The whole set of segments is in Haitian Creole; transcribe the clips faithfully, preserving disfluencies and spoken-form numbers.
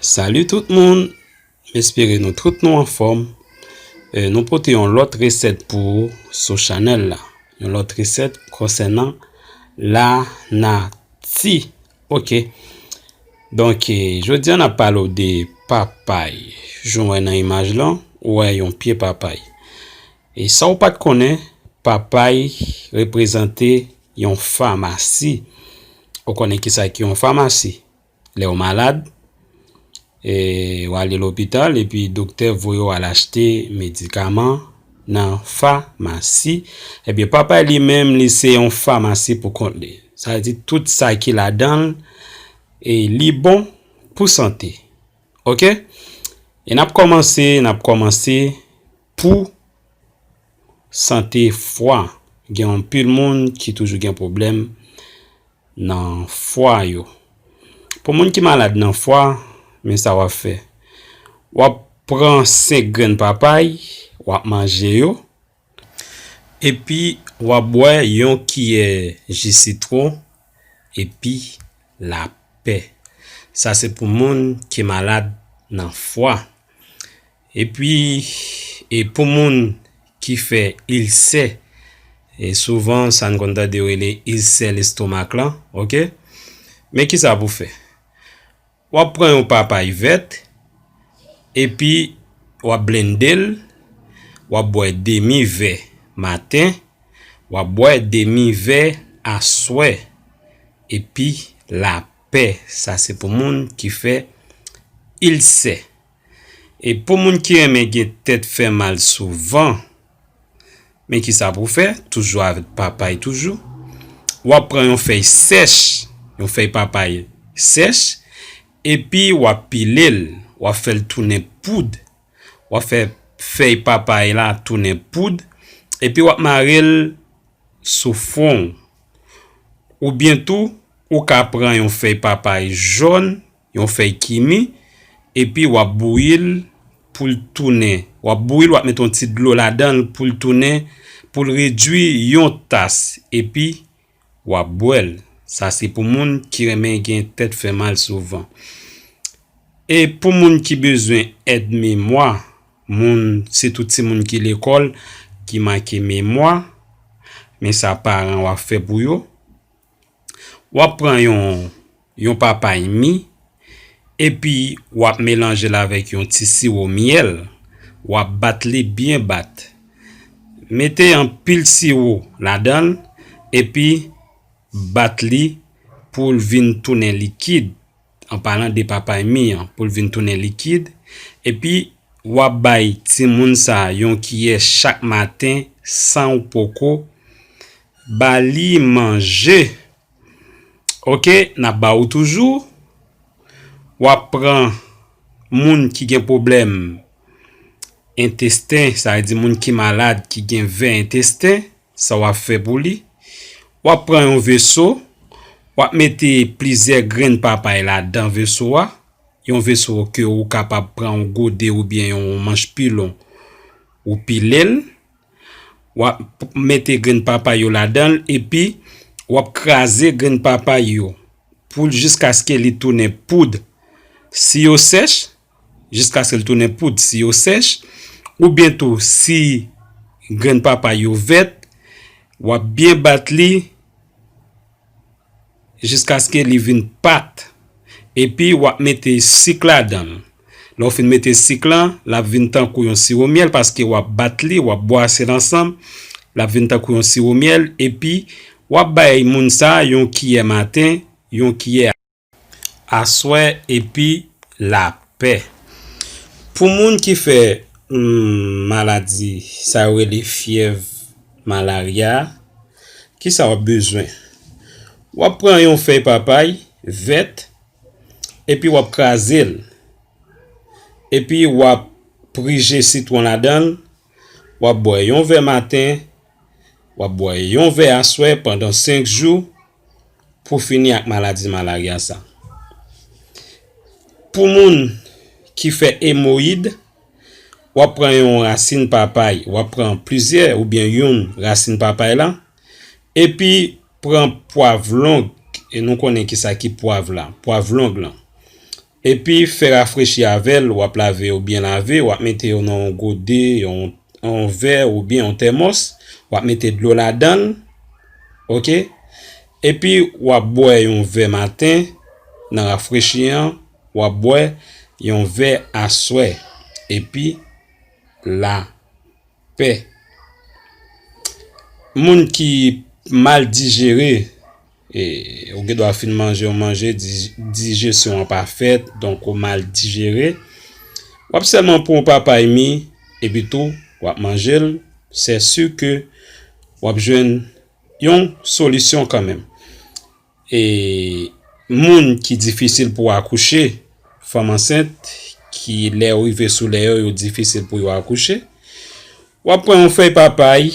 Salut tout moun, m espere nou tout nou anfòm. Eh, nou pote yon lòt resèt pou ou sou chanèl la. Yon lòt resèt konsènan lanati. Ok. Donk, eh, jodi a n ap pale w de papay. Jan w wè nan imaj lan, ou wè yon pye papay. E sa w pa t konnen, papay reprezante yon famasi. Ou konnen kisa ki yon famasi? Lè w malad, e w ale lopital, epi doktè voye w al achte medikaman nan famasi. Ebyen, papay li menm, li se yon famasi pou kont li. Sa vle di tout sa ki ladan l, e li bon pou sante. Ok? E n ap kòmanse, n ap kòmanse pou sante fwa. Gen anpil moun ki toujou gen pwoblèm nan fwa yo. Pou moun ki malad nan fwa, men sa w ap fè. W ap pran senk grenn papay, w ap manje yo, epi w ap bwè yon kiyè ji sitwon, epi lapè. Sa se pou moun ki malad nan fwa. Epi, e pou moun ki fè ilsè, e souvan sa n konn tande yo rele ilsè lestomak lan, ok? Men kisa pou fè? W ap pran yon papay vèt, epi w ap blende l, w ap bwè demi vè maten, w ap bwè demi vè aswè, epi lapè, sa se pou moun ki fè ilsè. E pou moun ki renmen gen tèt fè mal souvan, men kisa pou fè, toujou avèk papay toujou. W ap pran yon fèy sèch, yon fèy papay sèch, epi w ap pile l, w ap fè l tounen poud. W ap fè fèy papay la tounen poud, epi w ap mare l sou fwon w. Oubyen tou, ou ka pran yon fèy papay jòn, yon fèy kimi, epi w ap bouyi l pou l tounen. W ap bouyi l, w ap met yon ti dlo ladan l pou l tounen, pou l redui yon tas, epi w ap bwè l. Sa se pou moun ki renmen gen tèt fè mal souvan. E pou moun ki bezwen èd memwa, moun, sitou timoun ki lekòl, ki manke memwa, men sa paran w ap fè pou yo. W ap pran yon, yon papay mi, epi w ap melanje l avèk yon ti siwo myèl, w ap bat li byen bat. Mete anpil siwo ladan l, epi bat li pou l vin tounen likid, an palan de papay mi an, pou l vin tounen likid, epi w ap bay timoun sa a yon kiyè chak maten san w poko ba li manje. Ok, n ap ba ou toujou. W ap pran moun ki gen pwoblèm entesten, sa vle di moun ki malad, ki gen vè entesten, sa w ap fè pou li. W ap pran yon veso, w ap mete plizyè grenn papay ladan veso a. Yon veso ke ou kapab pran yon gode oubyen yon manch pilon, ou pile l. W ap mete grenn papay yo ladan l, epi w ap kraze grenn papay yo pou l jiskaske li tounen poud. Si yo sèch, jiskaske l tounen poud, si yo sèch, oubyen tou si grenn papay yo vèt, w ap byen bat li jiskaske li vin pat. Epi w ap mete sik ladan l. Lè w fin mete sik lan, l ap vin tankou yon siwo myèl paske w ap bat li, w ap bwase l ansanm, l ap vin tankou yon siwo myèl, epi w ap bay moun sa a yon kiyè maten, yon kiyè aswè, epi lapè. Pou moun ki fè, hmm, maladi, sa yo rele fyèv malarya, kisa w ap bezwen? W ap pran yon fèy papay vèt, epi w ap kraze l. Epi w ap prije sitwon ladan l, w ap bwè yon vè maten, w ap bwè yon vè aswè pandan senk jou pou fini ak maladi malarya sa. Pou moun ki fè emoyid, w ap pran yon rasin papay, w ap pran plizyè oubyen youn rasin papay la, epi pran pwav long, e nou konnen kisa ki pwav la, pwav long lan. Epi fè rafrechi avè l, w ap lave yo byen lave, w ap mete yo nan yon gode, yon, yon vè oubyen yon tèmòs, w ap mete dlo ladan l, oke? Epi w ap bwè yon vè maten nan rafrechi an, w ap bwè yon vè aswè, epi lapè. Moun ki mal dijere, e, ou gen dwa fin manje yon manje, di-, dijesyon an pa fèt, donk ou mal dijere. W ap sèlman pran yon papay mi, epi tou, w ap manje l, sè si ke w ap jwenn yon solisyon kanmenm. E moun ki difisil pou akouche, fanm ansent ki lè yo rive sou lè yo, yo difisil pou yo akouche, w ap pran yon fèy papay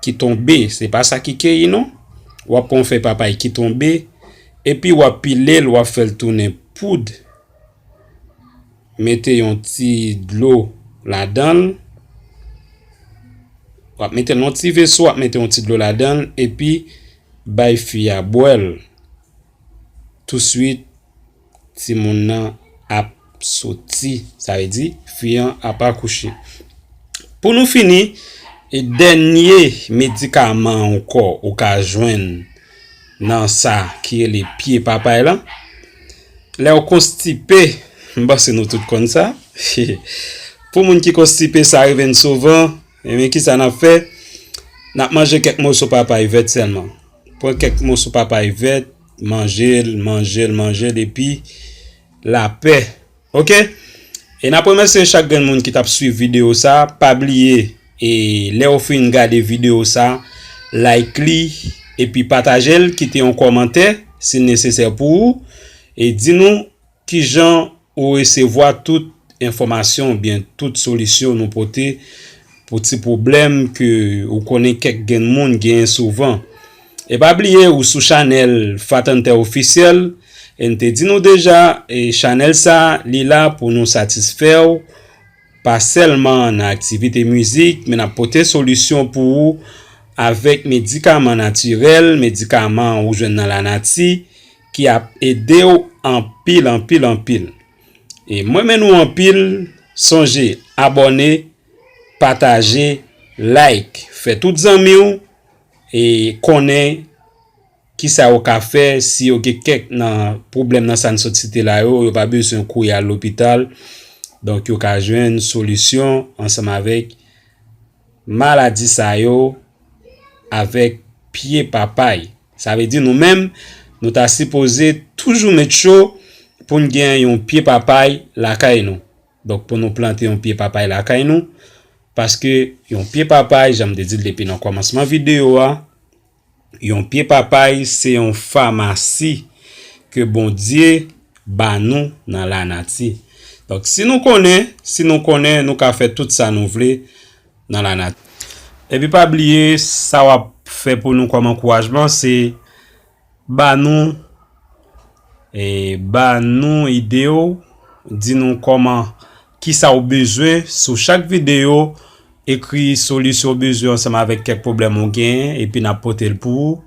ki tonbe, se pa sa ki keyi non. W ap pran yon fèy papay ki tonbe, epi w ap pile l, w ap fè l tounen poud. Mete yon ti dlo ladan l. W ap mete l nan ti veso, w ap mete yon ti dlo ladan l, epi bay fi a bwè l. Touswit, timoun nan ap soti. Sa vle di, fi an ap akouche. Pou nou fini, e dènye medikaman ankò ou ka jwenn nan sa ki rele pye papay lan. Lè w konstipe, m panse nou tout konn sa. Pou moun ki konstipe, sa rive n souvan. Ebyen, kisa n ap fè? N ap manje kèk moso papay vèt sèlman. Pran kèk moso papay vèt, manje l, manje l, manje l, epi lapè. Oke? E n ap remèsye chak grenn moun ki t ap swiv videyo sa. Pa bliye, e lè w fin gade videyo sa, like li, epi pataje l, kite yon kòmantè, si l nesesè pou ou, e di nou kijan ou resevwa tout enfòmasyon oubyen tout solisyon nou pote pou ti pwoblèm ke ou konnen kèk grenn moun genyen souvan. E pa bliye ou sou chanèl Fatante Ofisyèl, e n te di nou deja, e chanèl sa, li la pou nou satisfè w, pa sèlman nan aktivite mizik, men n ap pote solisyon pou ou avèk medikaman natirèl, medikaman ou jwenn nan lanati, ki ap ede w anpil, anpil, anpil. E m renmen nou anpil, sonje abòne, pataje, like, fè tout zanmi w e konnen kisa yo ka fè si yo gen kèk nan pwoblèm nan sa n sot site la yo, yo pa bezwen kouri al lopital. Donk, yo ka jwenn solisyon ansanm avèk maladi sa yo avèk pye papay. Sa vle di nou menm, nou ta sipoze toujou make sure pou n gen yon pye papay lakay nou. Donk, pou nou plante yon pye papay lakay nou, paske yon pye papay, jan m te di l depi nan kòmansman videyo a, yon pye papay se yon famasi ke Bondye ba nou nan lanati. Donk, si nou konnen, si nou konnen, nou ka fè tout sa nou vle nan lanati. Epi pa bliye, sa w ap fè pou nou kòm ankourajman, se ba nou, e, ba nou ide w, di nou kòman, kisa w bezwen sou chak videyo, ekri solisyon w bezwen ansanm avèk kèk pwoblèm ou genyen, epi n ap pote l pou ou.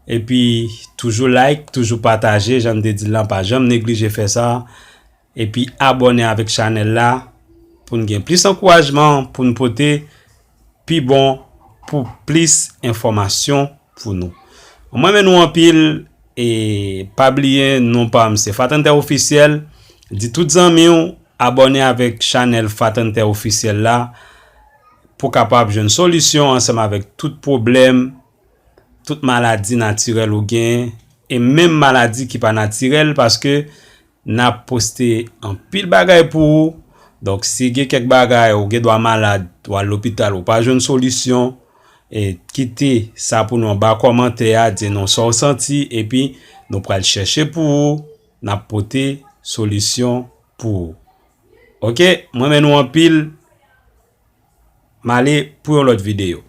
Epi toujou like, toujou pataje, jan m te di l lan, pa janm neglije fè sa. Epi abòne avèk chanèl la pou n gen plis ankourajman pou n pote pi bon pou plis enfòmasyon pou nou. Mwen renmen nou anpil e pa bliye non pa m se Fatante Ofisyèl. Di tout zanmi w abòne avèk chanèl Fatante Ofisyèl la pou kapab jwenn solisyon ansanm avèk tout pwoblèm, tout maladi natirèl ou genyen e menm maladi ki pa natirèl paske n ap poste anpil bagay pou ou. Donk, si gen kèk bagay ou gen dwa malad, ou al lopital, ou pa jwenn solisyon, e kite sa pou nou anba kòmantè a, di nou sa w santi, epi nou pral chèche pou ou, n ap pote solisyon pou ou. Oke, mwen renmen nou anpil, m ale pou yon lòt videyo.